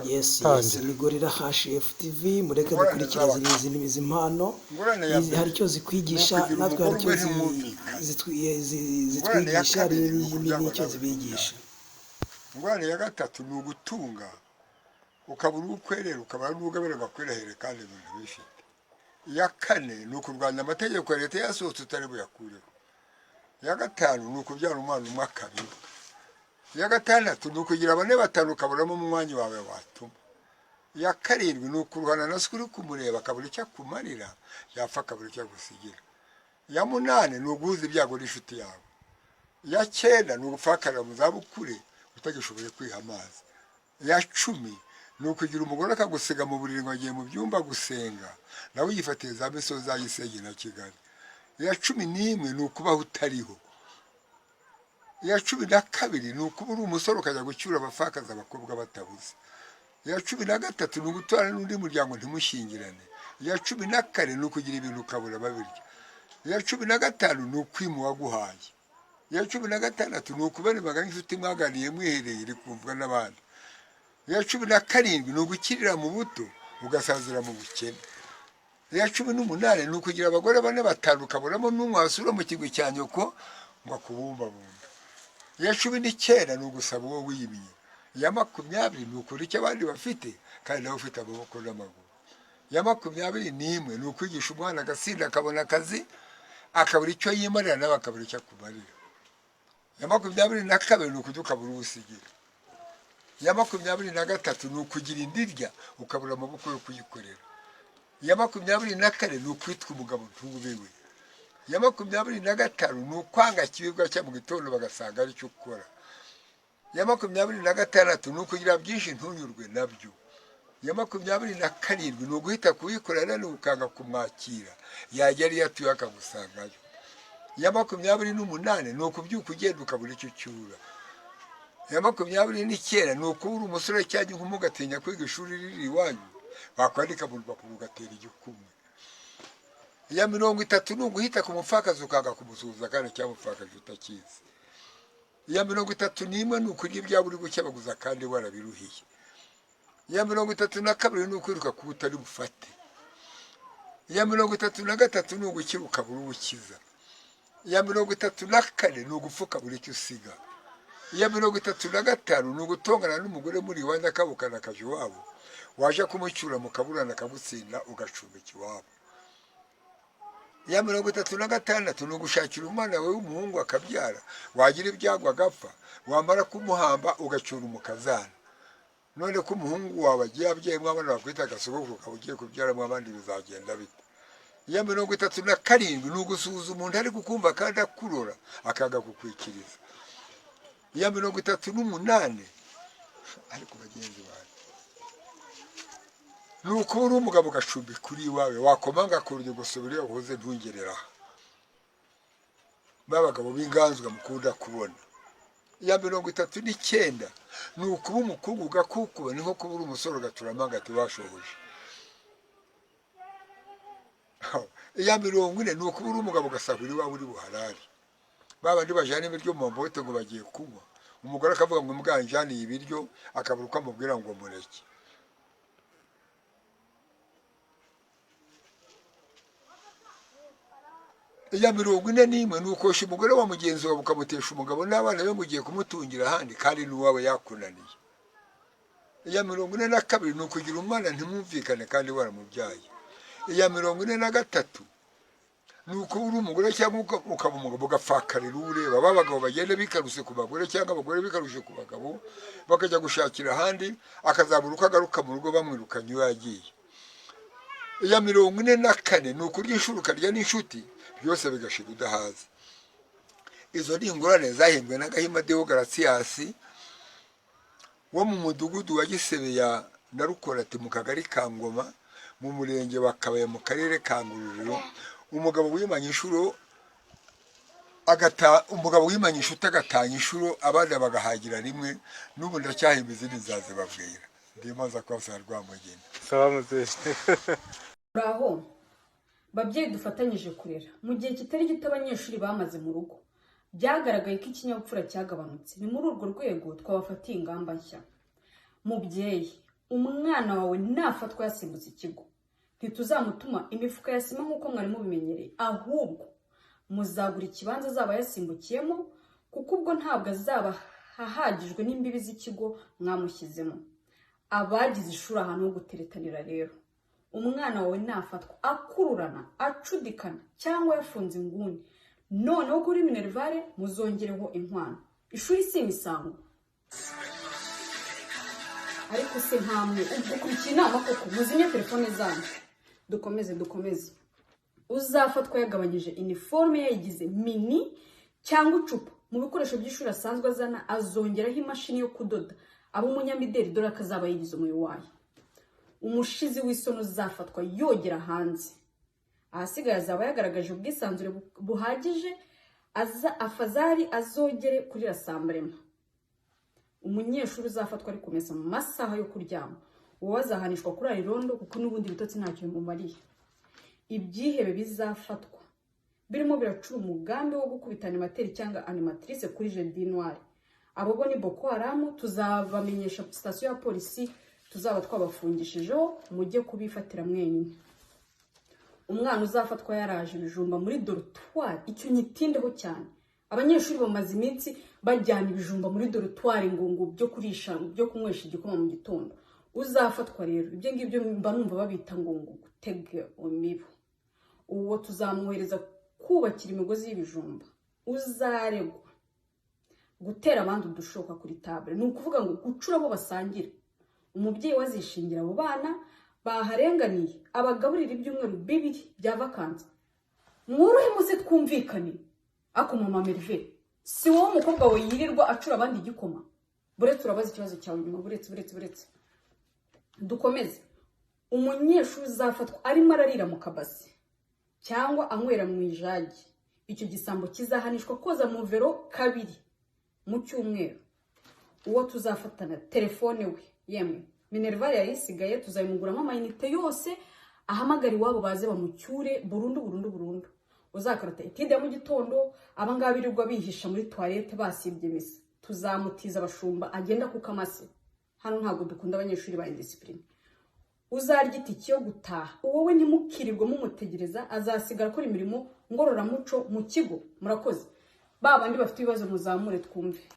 Yes, Tangira. Ni Gorilla HF TV. Mureke Ingorane dukurikire z'abagabo. izi mpano. Ingorane ya Hari mbere icyo ni zikwigisha, ukugira natwe hari umugore icyo umwe ntimwumvikane. Ingorane ya zitwigisha, hari kabiri ni ukubyarwa n'icyo nawe zibigisha. ntubyare. Ingorane ya gatatu ni ugutunga ukabura uwo ukwerera, ukabura n'uwo ngo akwirahere kandi ibintu bifite. Iya kane ni ukurwanya amategeko ya leta yasohotse utari buyakureho. Iya gatanu ni ukubyara umwana umwe akabibwa. Iya gatandatu ni ukugira bane batanu ukaburamo umwanya wawe watuma. Iya karindwi ni ukuruhana na se uri kumureba akabura icyo akumarira, yapfa akabura icyo agusigira. Iya munani ni uguhuza ibyago n'inshuti yawe. Iya cyenda ni ugupfakarira mu zabukure utagishoboye kwiha amazi. Iya 10 ni ukugira umugore akagusiga mu buriri ngo agiye mu byumba gusenga, nawe yifatiye za misozi za Gisenyi na Kigali. Iya 11 ni ukubaho utariho. Iya 12 ni ukuba uri umusore ukajya gucyura abapfakazi abakobwa batabuze. Iya 13 ni uguturana n'undi muryango ntimushyingirane. Iya 14 ni ukugira ibintu ukabura babirya. Iya 15 ni ukwima uwaguhaye. Iya 16 ni ukubera imbaga nk'inshuti mwaganiye mwihereye iri kumvwa n'abandi. Iya 17 ni ugukirira mu buto ugasazira mu bukene. Iya 18 ni ukugira abagore bane batanu ukaburamo n'umwe wasura mu kigwi cya nyoko ngo akubumbabumbe. Iya 19 ni ugusaba uwo wimye. Iya 20 ni ukora icyo abandi bafite kandi nawe ufite amaboko n'amaguru. Iya 21 ni ukwigisha umwana agasinda akabona akazi, akabura icyo yimarira nawe akabura icyo akumarira. Iya 22 ni ukujya ukabura uwusigira. Iya 23 ni ukugira indirya ukabura amaboko yo kuyikorera. Iya 24 ni ukwitwa umugabo ntubewe. Iya 25 ni ukwanga kibibwa cya mu gitondo bagasanga aricyo ukora. Iya 26 ni ukugira byinshi ntunyurwe nabyo. Iya 27 ni uguhita kuyikorera ni ukanga kumwakira, yagera iyo atuye akagusangayo. Iya 28 ni ukubyuka ugenda ukabura icyo ucyura. Iya 29 ni ukuba uri umusore cyangwa inkumi ugatinya kwiga ishuri riri iwanyu, bakwandika mu rupapuro ugatera igikumwe. Iya 30 ni uguhita ku mupfakazi ukanga kumusuhuza kandi cyamupfakaje utakizi. Iya 31 ni ukurya ibyawe uri gukebaguza kandi warabiruhiye. Iya 32 ni ukwiruka kuba utari bufate. Iya 33 ni ugukira ukabura ubukiza. Iya 34 ni ugupfa ukabura icyo usiga. Iya 35 ni ugutongana n'umugore muri iwanyu akabukana akaja iwabo, waje kumucyura mukaburana akagutsinda ugacumbika iwabo. Iya 36 ni ugushakira umwana wawe w'umuhungu akabyara, wagira ibyago agapfa, wamara kumuhamba ugacyura umukazana. None ko umuhungu wawe agiye abyayemo abana bakwita agasogokuru ukaba ugiye kubyaramo abandi bizagenda bite? Iya 37 ni ugusuhuza umuntu ari kukumva kandi akurora akanga kukwikiriza. Iya 38 ariko bagenzi banjye ni ukuba uri umugabo ugacumbika uri iwawe, wakomanga ku rugi gusubira iyo wahoze ntungerera aha. Ba bagabo b'inganzwa mukunda kubona. Iya 39 ni ukuba umukungu ugakukuba, ni nko kuba uri umusore ugaturamo agati washoboje. Iya 40 ni ukuba uri umugabo ugasahura iwawe uri buharari. Ba bandi bajyana ibiryo mu mabote ngo bagiye kunywa, umugore akavuga ngo mbwanjaniye ibiryo, akabura uko amubwira ngo mureke. Iya 41 ni ukosha umugore wa mugenzi wawe ukamutesha umugabo n'abana be ngo ugiye kumutungira ahandi kandi n'uwawe yakunaniye. Iya 42 ni ukugira umwana ntimwumvikane kandi waramubyaye. Iya 43 ni ukuba uri umugore cyangwa ukaba umugabo ugapfakarira uwo ureba. Ba bagabo bagenda bikaruse ku bagore cyangwa abagore bikarushe ku bagabo, bakajya gushakira ahandi, akazabura uko agaruka mu rugo bamwirukanye iyo yagiye. Iya 44 ni ukurya inshuro ukarya n'inshuti, byose bigashira udahaze. Izo ni ingorane zahimbwe na Gahima Deogratias wo mu mudugudu wa Gisebe ya Narukorati mu kagari ka Ngoma mu murenge wa Kabaye mu karere ka Ngororero. Umugabo wimanye inshuro agata, umugabo wimanye inshuti agatanya inshuro abana bagahagira rimwe. N'ubu ndacyahimba izindi nzazibabwira. Ndimo nza kubasaba Rwamugeni. Sawa muzehe. Muraho babyeyi dufatanyije kurera. Mu gihe kitari gito abanyeshuri bamaze mu rugo, byagaragaye ko ikinyabupfura cyagabanutse. Ni muri urwo rwego twabafatiye ingamba nshya. Mubyeyi, Umwana wawe nafatwa yasimbutse ikigo, ntituzamutuma imifuka ya sima nk'uko mwari mubimenyereye, ahubwo muzagura ikibanza azaba yasimbukiyemo, kuko ubwo ntabwo azaba ahagijwe n'imbibi z'ikigo mwamushyizemo. Abagize ishuri ahantu ho guteretanira rero, umwana wawe nafatwa akururana, acudikana cyangwa yafunze inguni, noneho kuri minerval muzongereho inkwano. Ishuri si imisango. Ariko se nkamwe ukurikiye inama koko? Muzimye telefone zanyu. Dukomeze, dukomeze. Uzafatwa yagabanyije uniforme, yayigize mini cyangwa icupa mu bikoresho by'ishuri asanzwe azana, azongeraho imashini yo kudoda, aba umunyamideli, dore ko azaba yigize umuyuwayi. Umushizi w'isoni uzafatwa yogera hanze, ahasigaye azaba yagaragaje ubwisanzure buhagije, aza afazari azogere kuri rassemblement. Umunyeshuri uzafatwa ari kumesa mu masaha yo kuryama, uwo azahanishwa kurara irondo, kuko n'ubundi ibitotsi ntacyo bimumariye. Ibyihebe bizafatwa birimo biracura umugambi wo gukubita animateur cyangwa animatrice kuri jeudi noir, abo bo ni Boko Haram. Tuzabamenyesha sitasiyo ya polisi tuzaba twabafungishijeho, mujye kubifatira mwenyine. Umwana uzafatwa yaraje ibijumba muri dortoir, icyo nyitindeho cyane. Abanyeshuri bamaze iminsi bajyana ibijumba muri dortoir ngo byo kurisha, byo kunywesha igikoma mu gitondo. Uzafatwa rero ibyo ngibyo, mba numva babita ngo gutega imibu, uwo tuzamwohereza kubakira imigozi y'ibijumba. Uzaregwa gutera abandi udushoka kuri table, ni ukuvuga ngo gucura abo basangira, umubyeyi we azishingira abo bana baharenganiye, abagaburira ibyumweru 2 bya vacances. Mworohe muze twumvikane. Ako mama Merve, si wowe umukobwa wawe yirirwa acura abandi igikoma? Buretse, urabaza ikibazo cyawe nyuma. Buretse, buretse, buretse, dukomeze. Umunyeshuri uzafatwa arimo ararira mu kabasi cyangwa anywera mu ijagi, icyo gisambo kizahanishwa koza muvero kabiri mu cyumweru. Uwo tuzafatana telefone we, yemwe, minerval yari isigaye tuzayimuguramo amayinite yose, ahamagara iwabo baze bamucyure burundu burundu burundu. Uzakarata étude ya mu gitondo, abangaba birirwa bihisha muri toilette basibye misa, tuzamutiza abashumba agenda kuko amase. Hano ntabwo dukunda abanyeshuri ba indiscipline. Uzarya itike yo gutaha, wowe ntimukirirwe mumutegereza, azasigara akora imirimo ngororamuco mu kigo. Murakoze. Ba bandi bafite ibibazo muzamure twumve.